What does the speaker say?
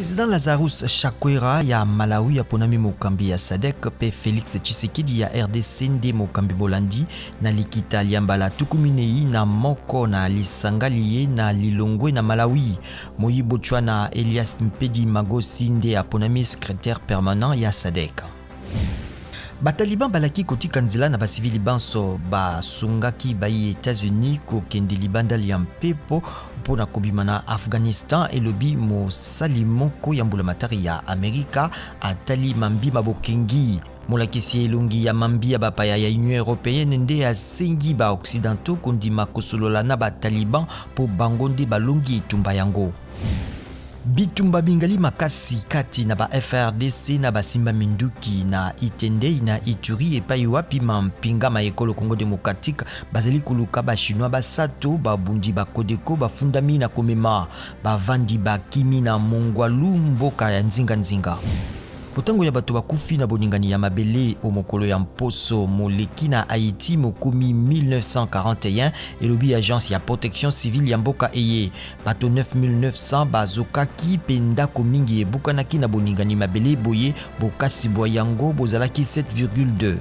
President Lazarus Chakwera ya Malawi aponami mokambi ya SADC mpe Felix Tshisekedi ya RDC nde mokambi bolandi na likita lya mbala 41 na lisanga liye na Lilongwe na Malawi. Moyi Botswana Elias Mpedi Magosi nde aponami secrétaire permanent ya SADC. Bataliban balaki kotika nzela na basivili banso basungaki bayi Etats-Unis kokende libanda lya mpepo mpo na kobima na Afghanistan, elobi mosali moko ya mbulamatari ya Amerika atali mambi ma bokengi. Molakisi elongi ya mambi ya bapaya ya Union européenne nde asengi ba occidentaux kondima kosolola na bataliban mpo bango nde balongi etumba yango. Bitumba bingali makasi kati na ba FARDC na basimba minduki na Itendei na Ituri epai wapi mampinga ma ekolo Congo démocratique bazali koluka ba chinois basato babundi ba Codeco bafundami na komema bavandi bakimi na Mongwalu mboka ya nzinga nzinga. Motango ya bato bakufi na boningani ya mabele o mokolo ya mposo moleki na Haïti mokomi 1941, elobi agence ya protection civile ya mboka eye. Bato 9900 bazokaki mpe ndako mingi ebukanaki na boningani mabele boye, bokasi bwa yango bozalaki 7,2.